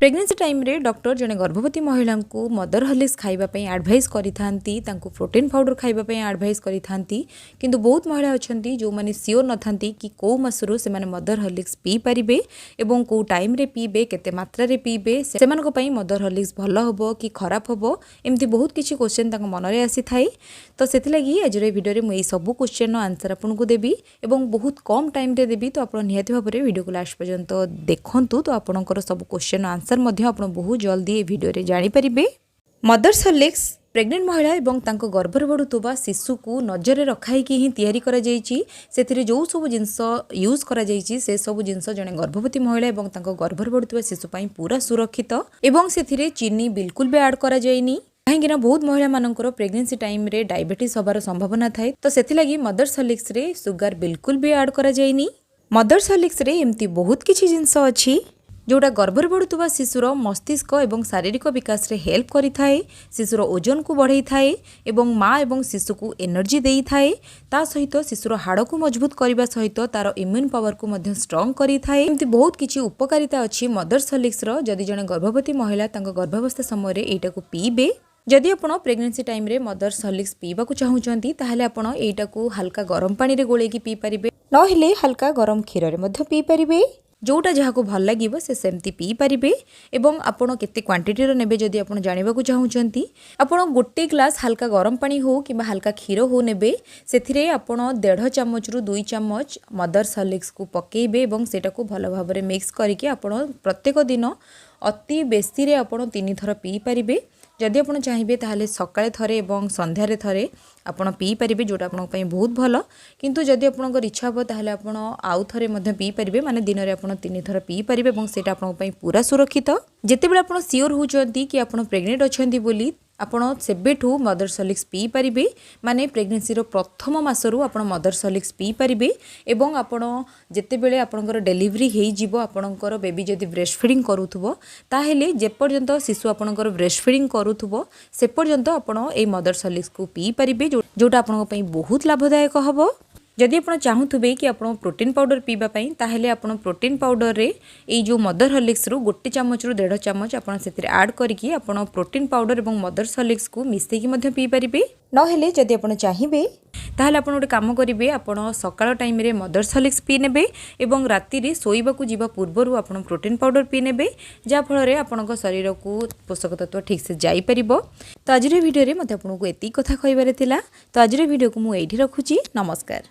Pregnancy ଟାଇମ୍ରେ doctor ଜଣେ ଗର୍ଭବତୀ ମହିଳାଙ୍କୁ ମଦର ହର୍ଲିକ୍ସ ଖାଇବା ପାଇଁ ଆଡ଼ଭାଇସ୍ କରିଥାନ୍ତି, ତାଙ୍କୁ ପ୍ରୋଟିନ୍ ପାଉଡ଼ର ଖାଇବା ପାଇଁ ଆଡ଼ଭାଇସ୍ କରିଥାନ୍ତି। କିନ୍ତୁ ବହୁତ ମହିଳା ଅଛନ୍ତି ଯେଉଁମାନେ ସିଓର ନଥାନ୍ତି କି କେଉଁ ମାସରୁ ସେମାନେ ମଦର ହର୍ଲିକ୍ସ ପିଇପାରିବେ ଏବଂ କେଉଁ ଟାଇମ୍ରେ ପିଇବେ, କେତେ ମାତ୍ରାରେ ପିଇବେ, ସେମାନଙ୍କ ପାଇଁ ମଦର ହର୍ଲିକ୍ସ ଭଲ ହେବ କି ଖରାପ ହେବ। ଏମିତି ବହୁତ କିଛି କ୍ୱେଶ୍ଚନ୍ ତାଙ୍କ ମନରେ ଆସିଥାଏ। ତ ସେଥିଲାଗି ଆଜିର ଏ ଭିଡ଼ିଓରେ ମୁଁ ଏଇ ସବୁ କ୍ୱେଶ୍ଚନ୍ର ଆନ୍ସର୍ ଆପଣଙ୍କୁ ଦେବି ଏବଂ ବହୁତ କମ୍ ଟାଇମ୍ରେ ଦେବି। ତ ଆପଣ ନିହାତି ଭାବରେ ଭିଡ଼ିଓକୁ ଲାଷ୍ଟ ପର୍ଯ୍ୟନ୍ତ ଦେଖନ୍ତୁ। ତ ଆପଣଙ୍କର ସବୁ କ୍ୱେଶ୍ଚନ୍ର ଆନ୍ସର୍ ମଧ୍ୟ ଆପଣ ବହୁତ ଜଲ୍ଦି ଏ ଭିଡ଼ିଓରେ ଜାଣିପାରିବେ। ମଦର୍ସ ହର୍ଲିକ୍ସ ପ୍ରେଗନେଣ୍ଟ ମହିଳା ଏବଂ ତାଙ୍କ ଗର୍ଭରେ ବଢ଼ୁଥିବା ଶିଶୁକୁ ନଜରରେ ରଖାହେଇକି ହିଁ ତିଆରି କରାଯାଇଛି। ସେଥିରେ ଯେଉଁ ସବୁ ଜିନିଷ ୟୁଜ୍ କରାଯାଇଛି, ସେସବୁ ଜିନିଷ ଜଣେ ଗର୍ଭବତୀ ମହିଳା ଏବଂ ତାଙ୍କ ଗର୍ଭରେ ବଢ଼ୁଥିବା ଶିଶୁ ପାଇଁ ପୁରା ସୁରକ୍ଷିତ ଏବଂ ସେଥିରେ ଚିନି ବିଲକୁଲ ବି ଆଡ଼୍ କରାଯାଇନି। କାହିଁକିନା ବହୁତ ମହିଳାମାନଙ୍କର ପ୍ରେଗନେନ୍ସି ଟାଇମ୍ରେ ଡାଇବେଟିସ୍ ହେବାର ସମ୍ଭାବନା ଥାଏ। ତ ସେଥିଲାଗି ମଦର୍ସ ହର୍ଲିକ୍ସରେ ସୁଗାର ବିଲକୁଲ ବି ଆଡ଼୍ କରାଯାଇନି। ମଦର୍ସ ହର୍ଲିକ୍ସରେ ଏମିତି ବହୁତ କିଛି ଜିନିଷ ଅଛି, ଯେଉଁଟା ଗର୍ଭରେ ବଢ଼ୁଥିବା ଶିଶୁର ମସ୍ତିଷ୍କ ଏବଂ ଶାରୀରିକ ବିକାଶରେ ହେଲ୍ପ କରିଥାଏ, ଶିଶୁର ଓଜନକୁ ବଢ଼େଇଥାଏ ଏବଂ ମା ଏବଂ ଶିଶୁକୁ ଏନର୍ଜି ଦେଇଥାଏ। ତା ସହିତ ଶିଶୁର ହାଡ଼କୁ ମଜବୁତ କରିବା ସହିତ ତାର ଇମ୍ୟୁନ୍ ପାୱାରକୁ ମଧ୍ୟ ଷ୍ଟ୍ରଙ୍ଗ କରିଥାଏ। ଏମିତି ବହୁତ କିଛି ଉପକାରିତା ଅଛି ମଦର୍ସ ହର୍ଲିକ୍ସର, ଯଦି ଜଣେ ଗର୍ଭବତୀ ମହିଳା ତାଙ୍କ ଗର୍ଭାବସ୍ଥା ସମୟରେ ଏଇଟାକୁ ପିଇବେ। ଯଦି ଆପଣ ପ୍ରେଗନେନ୍ସି ଟାଇମ୍ରେ ମଦର୍ସ ହର୍ଲିକ୍ସ ପିଇବାକୁ ଚାହୁଁଛନ୍ତି, ତାହେଲେ ଆପଣ ଏଇଟାକୁ ହାଲକା ଗରମ ପାଣିରେ ଗୋଳେଇକି ପିଇପାରିବେ, ନହେଲେ ହାଲକା ଗରମ କ୍ଷୀରରେ ମଧ୍ୟ ପିଇପାରିବେ। ଯେଉଁଟା ଯାହାକୁ ଭଲ ଲାଗିବ, ସେ ସେମିତି ପିଇପାରିବେ। ଏବଂ ଆପଣ କେତେ କ୍ୱାଣ୍ଟିଟିର ନେବେ, ଯଦି ଆପଣ ଜାଣିବାକୁ ଚାହୁଁଛନ୍ତି, ଆପଣ ଗୋଟେ ଗ୍ଲାସ୍ ହାଲକା ଗରମ ପାଣି ହେଉ କିମ୍ବା ହାଲକା କ୍ଷୀର ହେଉ ନେବେ। ସେଥିରେ ଆପଣ ଦେଢ଼ ଚାମଚରୁ 2 ଚାମଚ ମଦର୍ସ ହର୍ଲିକ୍ସକୁ ପକାଇବେ ଏବଂ ସେଇଟାକୁ ଭଲ ଭାବରେ ମିକ୍ସ କରିକି ଆପଣ ପ୍ରତ୍ୟେକ ଦିନ ଅତି ବେଶୀରେ ଆପଣ ତିନି ଥର ପିଇପାରିବେ। ଯଦି ଆପଣ ଚାହିଁବେ, ତାହେଲେ ସକାଳେ ଥରେ ଏବଂ ସନ୍ଧ୍ୟାରେ ଥରେ ଆପଣ ପିଇପାରିବେ, ଯେଉଁଟା ଆପଣଙ୍କ ପାଇଁ ବହୁତ ଭଲ। କିନ୍ତୁ ଯଦି ଆପଣଙ୍କର ଇଚ୍ଛା ହେବ, ତାହେଲେ ଆପଣ ଆଉ ଥରେ ମଧ୍ୟ ପିଇପାରିବେ। ମାନେ ଦିନରେ ଆପଣ ତିନି ଥର ପିଇପାରିବେ ଏବଂ ସେଇଟା ଆପଣଙ୍କ ପାଇଁ ପୁରା ସୁରକ୍ଷିତ। ଯେତେବେଳେ ଆପଣ ସିଓର ହେଉଛନ୍ତି କି ଆପଣ ପ୍ରେଗନେଣ୍ଟ ଅଛନ୍ତି ବୋଲି, ଆପଣ ସେବେଠୁ ମଦର୍ସ ହର୍ଲିକ୍ସ ପିଇପାରିବେ। ମାନେ ପ୍ରେଗନେନ୍ସିର ପ୍ରଥମ ମାସରୁ ଆପଣ ମଦର୍ସ ହର୍ଲିକ୍ସ ପିଇପାରିବେ ଏବଂ ଆପଣ ଯେତେବେଳେ ଆପଣଙ୍କର ଡେଲିଭରି ହେଇଯିବ, ଆପଣଙ୍କର ବେବି ଯଦି ବ୍ରେଷ୍ଟ ଫିଡ଼ିଂ କରୁଥିବ, ତାହେଲେ ଯେପର୍ଯ୍ୟନ୍ତ ଶିଶୁ ଆପଣଙ୍କର ବ୍ରେଷ୍ଟ ଫିଡ଼ିଂ କରୁଥିବ, ସେ ପର୍ଯ୍ୟନ୍ତ ଆପଣ ଏଇ ମଦର୍ସ ହର୍ଲିକ୍ସକୁ ପିଇପାରିବେ, ଯେଉଁଟା ଆପଣଙ୍କ ପାଇଁ ବହୁତ ଲାଭଦାୟକ ହେବ। ଯଦି ଆପଣ ଚାହୁଁଥିବେ କି ଆପଣ ପ୍ରୋଟିନ୍ ପାଉଡ଼ର ପିଇବା ପାଇଁ, ତାହେଲେ ଆପଣ ପ୍ରୋଟିନ୍ ପାଉଡ଼ରରେ ଏଇ ଯେଉଁ ମଦର ହର୍ଲିକ୍ସରୁ ଗୋଟେ ଚାମଚରୁ ଦେଢ଼ ଚାମଚ ଆପଣ ସେଥିରେ ଆଡ଼୍ କରିକି ଆପଣ ପ୍ରୋଟିନ୍ ପାଉଡ଼ର ଏବଂ ମଦର୍ସ ହର୍ଲିକ୍ସକୁ ମିଶେଇକି ମଧ୍ୟ ପିଇପାରିବେ। ନହେଲେ ଯଦି ଆପଣ ଚାହିଁବେ, ତାହେଲେ ଆପଣ ଗୋଟେ କାମ କରିବେ। ଆପଣ ସକାଳ ଟାଇମ୍ରେ ମଦର୍ସ ହର୍ଲିକ୍ସ ପିଇ ନେବେ ଏବଂ ରାତିରେ ଶୋଇବାକୁ ଯିବା ପୂର୍ବରୁ ଆପଣ ପ୍ରୋଟିନ୍ ପାଉଡ଼ର ପିଇ ନେବେ, ଯାହାଫଳରେ ଆପଣଙ୍କ ଶରୀରକୁ ପୋଷକ ତତ୍ତ୍ୱ ଠିକ୍ସେ ଯାଇପାରିବ। ତ ଆଜିର ଭିଡ଼ିଓରେ ମୋତେ ଆପଣଙ୍କୁ ଏତିକି କଥା କହିବାର ଥିଲା। ତ ଆଜିର ଭିଡ଼ିଓକୁ ମୁଁ ଏଇଠି ରଖୁଛି। ନମସ୍କାର।